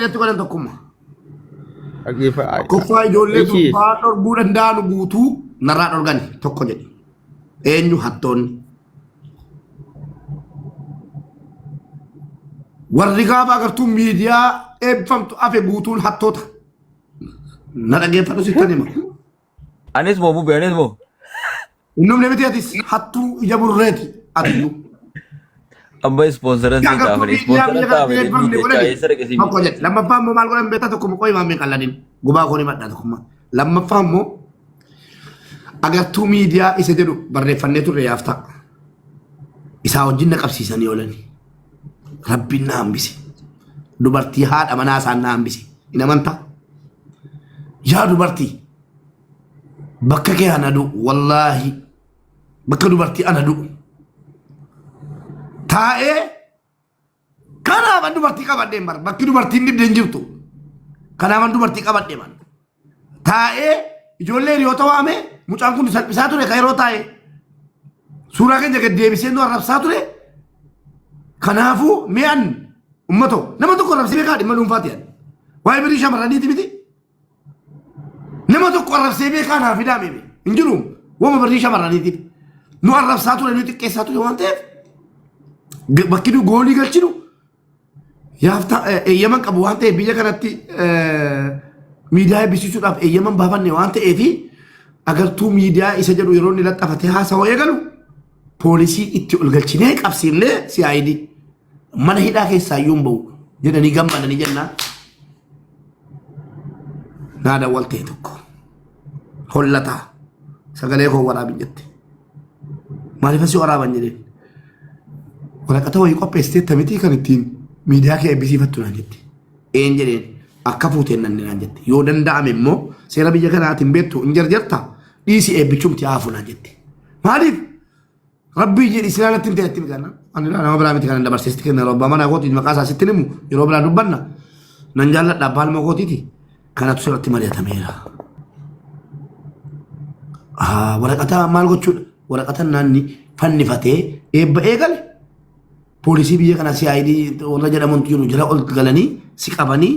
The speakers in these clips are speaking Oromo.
irratti godhan tokkummaa. Dhaggeeffa. Tokkoffaa ijoollee Ishi. durbaa dhorguu danda'an guutuu narraa dhorgani tokko jedhe. Eenyu hattoonni? Warri gaafa agartuu miidiyaa eebbifamtu afe guutuun hattoota. Na dhaggeeffadhu sittan hima. Anis moo bube anis moo. Hin dhumne miti atis hattuu ija burreeti atiyyuu. Amma ispoonsaran siin Agartuu taafane miidiyaa biyya ispoonsaran kanatti taafane eebbifamne miidhachaa godhani. eessa dhaqe siin Tokko jedhe. Lammaffaa immoo maal godhan beektaa tokko qoyi maamee qalladin. Gubaa koo ni madda tokkummaa. Lammaffaa immoo agartuu miidiyaa isa jedhu barreeffannee turre yaaftaa. Isaa wajjin na qabsiisanii oolani. Rabbiin na hambise. Dubartii haadha manaa isaan na hambise. Hin amantaa? Yaa dubartii bakka kee ana du'u wallaahi bakka dubartii ana du'u. Taa'ee kanaafan dubartii qabadheen bara bakki dubartiin dhibde hin jirtu. Kanaafan dubartii qabadhee bara. Taa'ee ijoollee hiriyoota waamee mucaan kun salphisaa ture kan yeroo taa'ee suuraa keenya gad deebisee nu arrabsaa ture. Kanaafuu mi'an uummatoo nama tokko arrabsee beekaa dhimma dhuunfaati yaadde. Waa'ee birii shamarraniiti miti. Nama tokko arrabsee beekaa naa fidaa meeme hin jiru. Wama birrii shamarraniitiif. Nu arrabsaa ture nu xiqqeessaa ture waan ta'eef bakki nu goolii galchinu yaafta eeyyaman qabu waan ta'eef biyya kanatti miidiyaa eebbisiisuudhaaf eeyyaman baafanne waan ta'eef agartuu miidiyaa isa jedhu yeroo inni laxxafatee haasawaa eegalu poolisii itti ol galchinee qabsiifnee CID mana hidhaa keessaa iyyuu hin ba'u jedhanii gammadanii jennaan naa dawwaltee tokko hollataa sagalee koo waraabin jette maaliif asii waraaban jedheen waraqata wayii qopheessitee mitii kan ittiin miidiyaa kee eebbisiifattu naan jette een jedheen akka fuuteen nanni naan jette yoo danda'ame immoo seera biyya kanaatiin beektu hin jarjarta dhiisi eebbichumti haafu naan jette maaliif Rabbii jedhi silaa natti hin ta'e natti miti ani nama biraa miti kanan dabarsee sitti kenna abbaa manaa kootiiti maqaa isaa sitti himu yeroo biraa dubbanna nan jaalladha abbaa ilma kootiiti kanatu sirratti mari'atameera. Waraqata maal gochuudha waraqata naanni fannifatee eebba eegale poolisii biyya kana CID warra jedhamantu jiru jala ol galanii si qabanii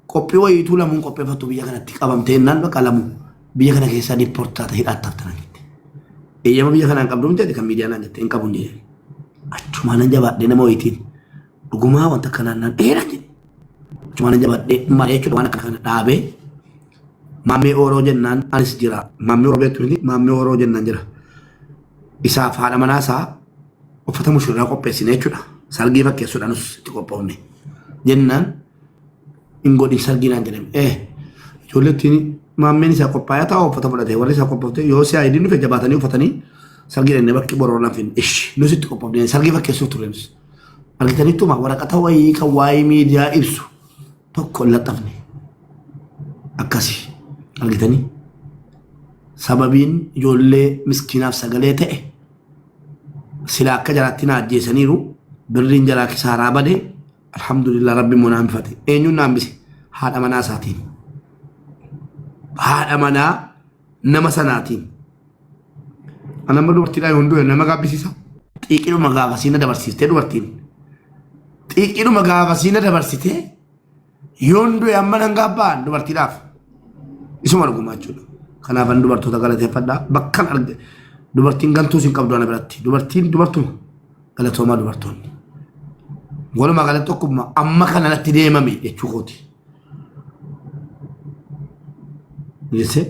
qophii wayiituu lamuun qopheeffattu biyya kanatti qabamtee jennaan bakka lamuu biyya kana keessaa diippoortaa ta'e hidhaatti haftan jette. Eeyyama biyya kanaan qabdu miti kan miidiyaa naan jette hin qabu hin jedheen. Achumaan nan jabaadhee nama wayiitiin dhugumaa wanta akkanaan naan dheeraa jedhe. Achumaan nan jabaadhee maal jechuudha waan akkana kana dhaabee maammee ooroo jennaan anis jira. Maammee ooroo beektu miti maammee ooroo jennaan jira. Isaaf haadha manaa isaa uffata mushurraa qopheessine jechuudha. Sargii fakkeessuudhaan nus itti qophoofne. Jennaan hin godhin sargii naan jedhame. Eh ijoollettiin maammeen isaa qophaa'ee taa'u uffata fudhate warri isaa qophoofte yoo si ayidiin dhufe jabaatanii uffatanii sargii dhannee bakki boroo lafin ishi nus itti qophoofne sargii fakkeessuuf ture nus. Argitanittuma waraqata wayii kan waa'ee miidiyaa ibsu tokko hin laxxafne. Akkasi argitanii sababiin ijoollee miskiinaaf sagalee ta'e sila akka jaraatti na ajjeesaniiru birriin jaraa kisaaraa bade alhamdulillah rabbi immoo na hambifate eenyuun na hambise haadha manaa isaatiin haadha manaa nama sanaatiin Ana amma dubartiidhaan yoon du'e nama gaabbisiisa. Xiiqiidhuma gaafasii na dabarsiistee dubartiin. Xiiqiidhuma gaafasii na dabarsitee yoon du'e amma nan gaabba'an dubartiidhaaf. Isuma dhugumaa jechuudha. Kanaaf an dubartoota galateeffadha. Bakkan arge dubartiin gantuus hin qabdu ana biratti. Dubartiin dubartuma galatoomaa dubartoonni. Walumaa galatti tokkummaa amma kana natti deemame jechuu kooti. Jesse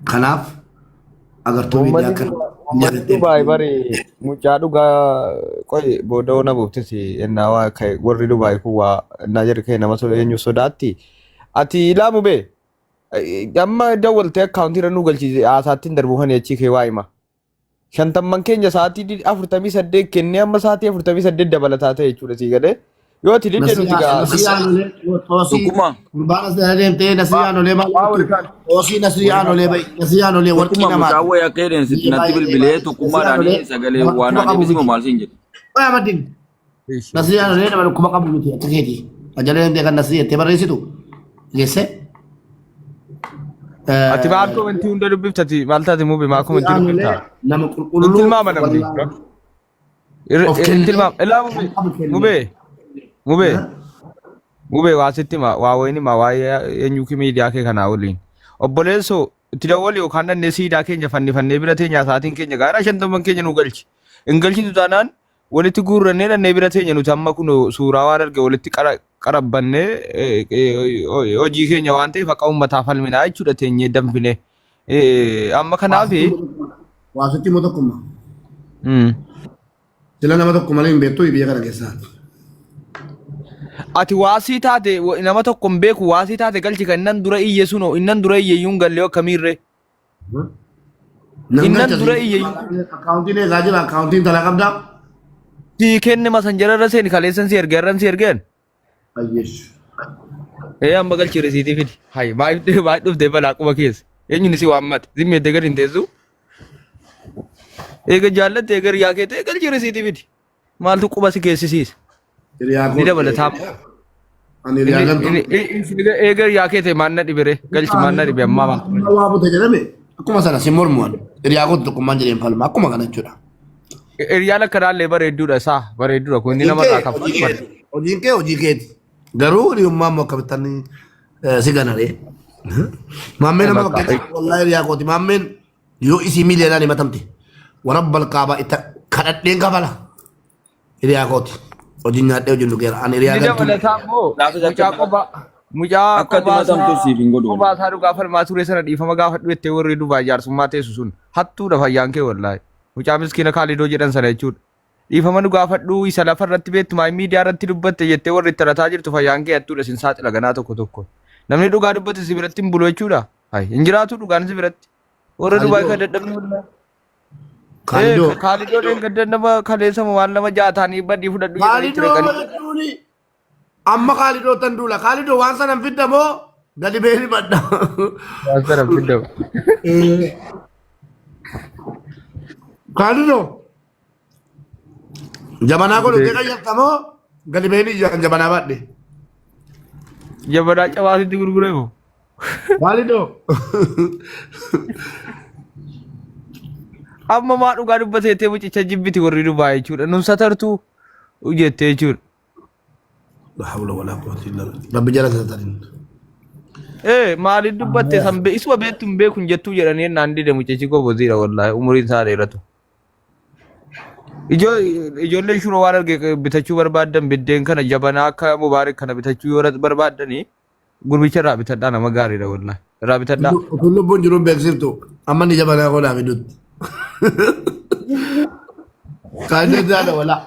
Kanaaf agartuu miidiyaa Uummanni kana Uummanni Dubaay bari mucaa dhugaa qoy booda ona buuftis ennaa waa ka'e warri Dubaay kun waa ennaa jedhu ka'e nama eenyu sodaatti. Ati ilaamu bee amma dawwaltee akkaawuntii irra nu galchiise haasaattiin darbu kan achii kee waa hima. Shantamman keenya sa'aatii 48 kennee amma sa'aatii 48 dabalataa ta'e jechuudha sii galee. Yoo ati didde nuti gaa Nasrii Aanolee Xoosii Tokkummaa. gurbaan as jala deemtee Nasrii Aanolee maal Waa wal jettu? kaan. Xoosii Nasrii Aanolee ba'i Nasrii Aanolee warqii Tokkummaa namaati. mucaa wayii akka jedheen sitti Biyya natti baay'ee bilbilee baay'ee. Nasrii tokkummaadhaan Aanolee sagalee nama waan dhukkuba naa qabu deebisee miti. maal siin jedhe. Qoy Amaddiin Nasrii Aanolee nama dhukkuba qabu miti akka keetii. Ajalee deemtee kan Nasrii jettee barreessitu geesse. Ati maal komentii hunda dubbifta ati maal taate mubi maa Nasrii komentii Aanolee dubbifta? nama Hin qulqulluu tilmaama namni. wallaahi of Hin kennee tilmaama. Ilaa kan mube qabu kennee. mube mube Mubee waa sitti hima waa wayin hima waa'ee eenyuu miidiyaa kee kanaa waliin. Obboleessoo itti dawwali yookaan dhannee siidaa keenya fannifannee bira teenya sa'aatiin keenya gaaraa shantamman keenya nu galchi. Hin galchitu taanaan walitti guurrannee dhannee bira teenya nuti amma kun suuraa waan arge walitti qarabbannee hojii keenya waan ta'eef akka uummataa falminaa jechuudha teenyee danfinee. Amma kanaaf. Waa sitti immoo tokkummaa. Sila nama tokko malee hin beektu biyya kana keessaa. Ati waasii taate nama tokko hin beeku waasii taate galchi kan innan dura iyye sunoo innan dura iyye iyyuu hin galle akkamiirree. Nan Innan galcha dura siin. iyye iyyuu. Akkaawuntiin eegaa jira akkaawuntiin talaa qabdaa. Sii kenne masanjara irra seeni kaleessan si erge irran si ergeen. Ayyesh. Ee amma galchi risiitii fidi. Hayi maayif maayif dhuftee balaa quba keessa. Eenyuun si waammate zimmeettee gadi hin teessu. Eega jaallatte eega riyaa kee ta'e galchi risiitii fidi. Maaltu quba si geessisiisa? Hiriyaa Ni koo. dabalataa. Ani hiriyaa galtu. Eega riyaa kee ta'e maal na dhibere galchi maal na dhibe ammaa maal. Waa bute jedhame akkuma sana si mormuwan hiriyaa koo tokkummaan jedheen falma akkuma kana jechuudha. Hiriyaan akkanaallee bareedduudha isaa bareedduudha kun inni namarraa kaffalu. Hojiin kee hojii keeti. Garuu hiriyummaa immoo akkamittan si ganaree. Maammeen nama Bakka. fakkeenya wallaahi hiriyaa kooti. Maammeen yoo isii miiliyoonaan himatamte warabbal kaabaa itti kadhadheen kafala. Hiriyaa kooti. Hojiin nyaadhee hojiin dhugeera. Ani hiriyaa Inni galtuu. dabalataa immoo Laafis mucaa akka qophaa mucaa akka ati qophaa himatamtu isaa siif hin godhu. qophaa isaa dhugaa falmaa ture sana dhiifama gaafadhu jettee warri dubaa jaarsummaa teessu sun hattuudha fayyaan kee wallaahi. Mucaa miskiina Kaalidoo jedhan sana jechuudha. Dhiifama nu gaafadhu isa lafa irratti beektu maal miidiyaa irratti dubbatte jettee warri itti rataa jirtu fayyaan kee hattuudha sin saaxila ganaa tokko tokko. Namni dhugaa dubbate si biratti hin bulu jechuudha. Hayi hin jiraatu dhugaan si biratti. Warra Dubaay kan dadhabni wallaahi. Kaalidoo. Kaalidoo dheengadda nama kaleessa waan nama jaataanii badii fudhadhu jedhanii ture Kaalidoo kan. jechuun amma Kaalidoo tan duula. Kaalidoo waan sana hin fidda moo gadi ba'ee madda. Waan sana fidda. Kaalidoo. Jabanaa kun hojii qayyarta moo gadi ba'ee ijaan jabanaa baadhe. Jabanaa cabaasitti gurguree moo? Kaalidoo. Amma maa dhugaa dubbateettee mucicha jibbiti warri Dubaay jechuudha. Nun satartuu jettee jechuudha. La hawla wala quwwata illa billah. Rabbi jala satarin. Ee maaliif dubbatte san isuma beektu hin beeku hin jettuu jedhanii naan dide mucichi goboziidha wallaahi umuriin isaa dheeratu. Ijoolleen shuroo waan arge bitachuu barbaaddan biddeen kana jabanaa akka mubaarik kana bitachuu yoo barbaaddanii gurbicha irraa bitadhaa nama gaariidha wallahi. Irraa bitadhaa. Kun lubbuun jiruun beeksiftu amma ni jabanaa koo naa fidutti. Kaanee jaala walaa.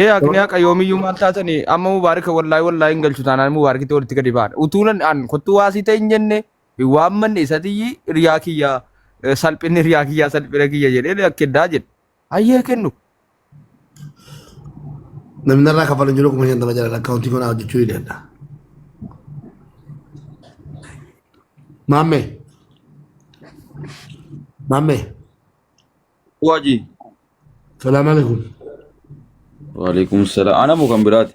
Ee haqni haqa yoomiyyuu maal taatanii amma mubaarika wallaahi wallaahi hin galchu taanaan mubaarikitti walitti gadi ba'an. Utuu nan an kottuu waasii ta'e hin jenne hin waammanne isatiyyi riyaa kiyya salphinni riyaa kiyyaa salphina kiyya jedhee akkeddaa jedhe. Hayyee kennu. Namni narraa kafalu hin jiru 50,000 jala akkaawuntii kanaa hojjechuu ni danda'a. Maammee. Maammee. Waji. Salaam alaikum. Waalaikum salaam. Ana moo kan biraati?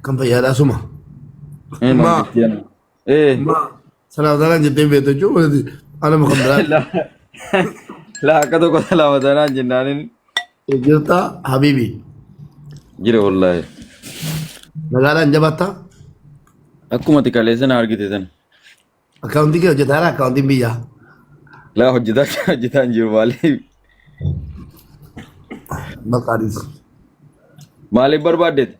Kan fayyaadhaa suma. Eh, Ma. mangisti ana. Eh. Ma. Salaam salaan jettee beektu jechuun ana moo kan biraati. La akka tokko salaamatanaan jennaanin Jirta Habibi. jira wallaahi. Magaalaan jabatta. Akkuma ati kaleessa na argite sana. Akkaawuntii kee hojjetaara akkaawuntiin biyyaa. Laa hojjetaa hojjetaa hin jiru maaliif? Maqaanis. Maaliif barbaaddeet?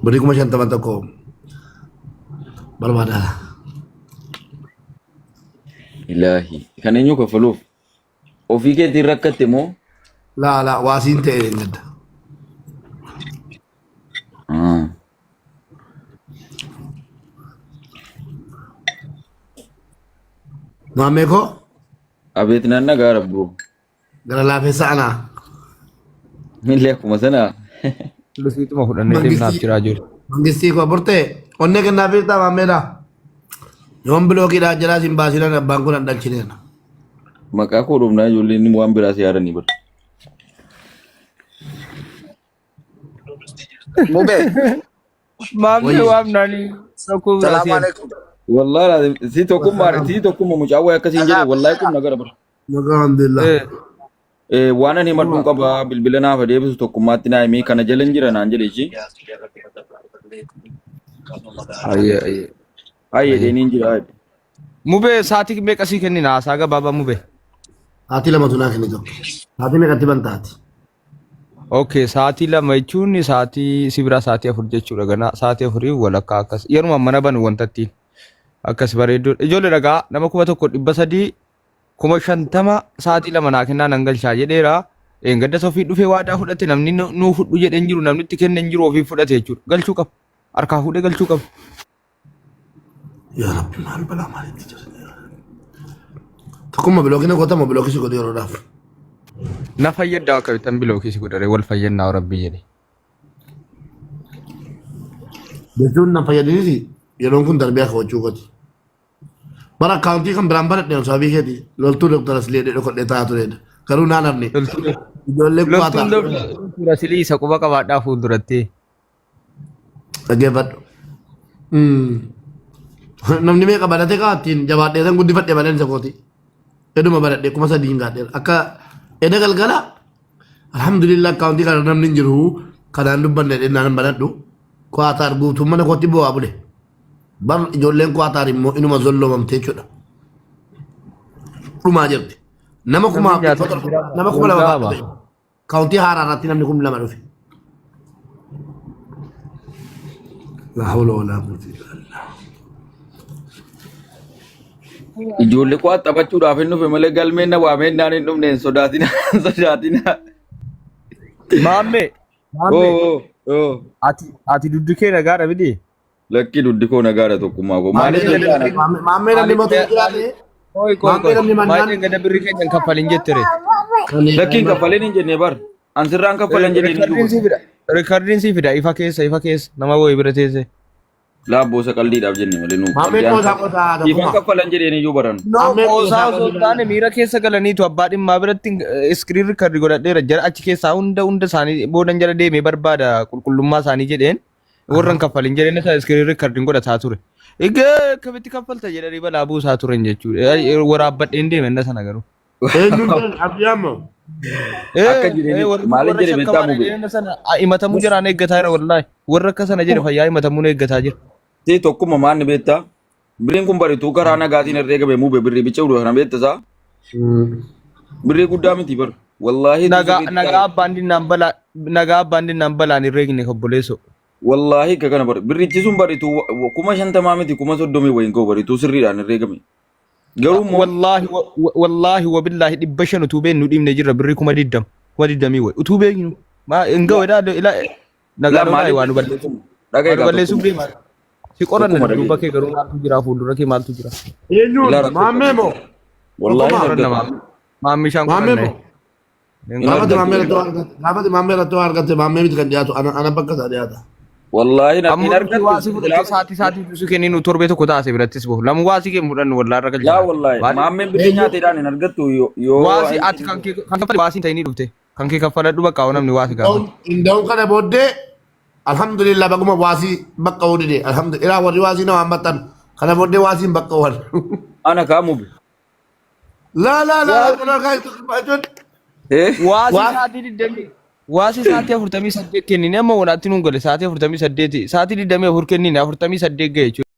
Birrii 50,000 tokko barbaada. Ilaahi. Kan eenyu kaffaluuf? Ofii keetiin rakkatte moo? Laa laa waasiin ta'e hin gadda. Ah. Maammee koo Abeet nan nagaa rabboo. gara laafessa anaa. Millee akkuma sana. Lusiituma fudhannee deemnaaf jiraa jiru. Mangistii koo burtee onnee kennaa fiirtaa maammeedha. Yoon bilookiidhaa jalaa sin baasinan abbaan kun an dhalchineera. Maqaa koo dhumnaa ijoolleen waan biraa si yaadanii bara. Mube, Maammee waamnaanii rakkoo biraa salaam seena. alaikum. Wallahi laazim si tokkummaa si tokkummaa mucaa wayii akkasiin jedhe wallahi kun nagara bara. Nagaa alhamdulillah. Eh, Waan ani himadhuun qaba bilbila naaf deebisu tokkummaatti naa himii kana jala hin jira naan jedhe ishii. Ayyee ayyee. Ayyee deeniin jira. Mubee sa'aatii meeqa sii kennina haasaa gabaabaa mubee. Sa'aatii lamatu naa kenni tokko. Sa'aatii meeqatti bantaati? Okay, sa'aatii 2 jechuun sa'aatii si biraa sa'aatii 4 jechuudha ganaa sa'aatii 4 walakkaa akkas yeruma mana banu wantattiin akkas bareedduu ijoollee dhagaa nama 1300 50,000 sa'aatii 2 naa kennaa nan galchaa jedheera. Eengadda ofii dhufee waadaa fudhate namni nuu fudhu jedhe hin jiru namni itti kenne hin jiru ofii fudhate jechuudha galchuu qaba harkaa fuudhee galchuu qaba. Yaa Rabbi maal balaa maalitti jira? Tokkummaa bilookii na gootama bilookii si godhu yeroodhaaf. Na fayyaddaa akka bittan bilookii si godhare wal fayyannaa rabbii jedhe. Jechuun na fayyadinis yeroon kun darbee akka gochuu kooti. Bara akkaawuntii kan biraan baradhe sababii keeti loltuu Dr. Asliidhe dhokadhee taa'aa turedha. Garuu naan hafne. Ijoollee kuwaa Loltuun ta'a. loltuun asilii isa quba qabaadhaa fuulduratti. Dhaggeeffadhu. Namni meeqa barate kaa ittiin jabaadhee san guddifadhe malee isa kooti. Eduma baradhe 3000 gaadheera. Akka eda galgala alhamdulillah akkaawuntii kana namni hin jiru kanaan dubbanne dhennaan baradhu. Kuwaataar guutuun mana kootti bu'aa bule. Bar ijoolleen kuwaataar immoo inuma zolloomamte jechuudha. Dhumaa jirti. Nama kumaa Namni nyaata jira. nama 2000 Walgaaba. dhufe. Kaawuntii haaraa irratti namni 2000 dhufe. La hawla wala quwwata illa billah. Ijoollee kuwaa taphachuudhaaf hin dhufe malee galmeen na waamee naan hin dhufne hin sodaatina hin sodaatina. Maammee. Maammee. Oo oo Ati duddu kee nagaadha miti. Lakkii duddi koo nagaadha tokkummaa koo. Maaliif Maammee jennaan? maammee namni mootummaa jiraate Qoy qoy maammee qoy. namni Maal mannaan dheengadda birrii keenya hin kaffalin jettere. Lakkiin kaffaleen hin jenne bar. An sirraan kaffalan jedheen hin Rikardiin duuba. sii fida. Rikardiin sii fida. Ifa keessa ifa keessa nama wayii bira teesse. Laabboosa qaldiidhaaf jenne malee nuu. Maammee Qaldiidhaan qoosaa qoosaa siifan tokkummaa. kaffalan jedheen iyyuu baran. No Maammee qoosaa qoosaa osoo hin taane miira keessa galaniitu abbaa dhimmaa biratti iskiriin rikardi godhadheera jara achi keessaa hunda hunda isaanii boodan jala deemee barbaada qulqullummaa isaanii jedheen warra hin kaffalin jedheen isa iskiriin rikardiin godhataa ture. Egaa akkamitti kaffalta jedhanii balaa buusaa turan jechuudha. Waraabbadheen deeme inna sana garuu. Eenyuun jedhan abdii ammoo. Akka jedheen Warri maaliin warra jedhe beektaa shakkamaadha mube. jedheen inna sana himatamuu jiraan eeggataa jira wallaahi. Warra akka sana jedhe fayyaa himatamuun eeggataa jira. Si tokkuma maanni beektaa? Birriin kun barituu karaa nagaatiin herreega mube birrii bicha uduu kana beekta isaa? Birrii guddaa miti bar. Wallaahi Nagaa sirriitti nagaa abbaan dinnaan balaa nagaa abbaan dinnaan balaan hin reegne obboleessoo. Wallaahi akka kana bar. Birrichi sun barituu 50,000 miti 30,000 wayiin koo barituu sirriidhaan herreegame. Garuu immoo Wallaahi wallaahi wabillaahi 500 utuu beeknu dhiibne jirra birrii 20,000 20,000 wayi utuu beeknu maa hin ga'u ilaa ilaa nagaa laa lolaa maaliif waa nu balleessu dhagaye waa nu gaa balleessuuf tokkuma deema si qoranna tokkuma dudduuba dhagaye kee garuu maaltu jira fuuldura kee maaltu jira ilaa Eenyuun rakkoo maammee qabdi moo? wallaahi hin Tokkummaa. qoranna argatu maammi maammishaan Maammee qoranna moo? hin hin Gaafate qoranna maammee argatu irratti waa argatte. Gaafate maammee irratti waa argatte maammee miti kan dhiyaatu ana ana bakka isaa dhiyaata. wallaahi hin Amma nuti argattu waasii fudhattee silaa sa'aatii sa'aatii nuti kenninu torbee tokko taase birattis bahu. Lamu waasii kee fudhannu wallaa irra laa galchina. wallaahi Maaliif? maammeen birrii Eenyu? nyaateedhaan hin argattu yoo yoo Waasii ati kan kee kan kaffale waasii hin ta'inii dhufte. Kan kee kaffaladhu bakka namni waasii gaafatu. Inda'uun kana booddee alhamdulillah baguma waasii bakka hoo dide alhamdulillah warri waasii nama hammattan kana booddee waasiin bakka ho'an. ana kaamubi Laa laa laa kun harkaa jechuun Waasii waas sa'aatii 20 waasii sa'aatii 48 kennine amma walaatti nuun gale sa'aatii 48 sa'aatii 24 kennine 48 ga'e jechuudha.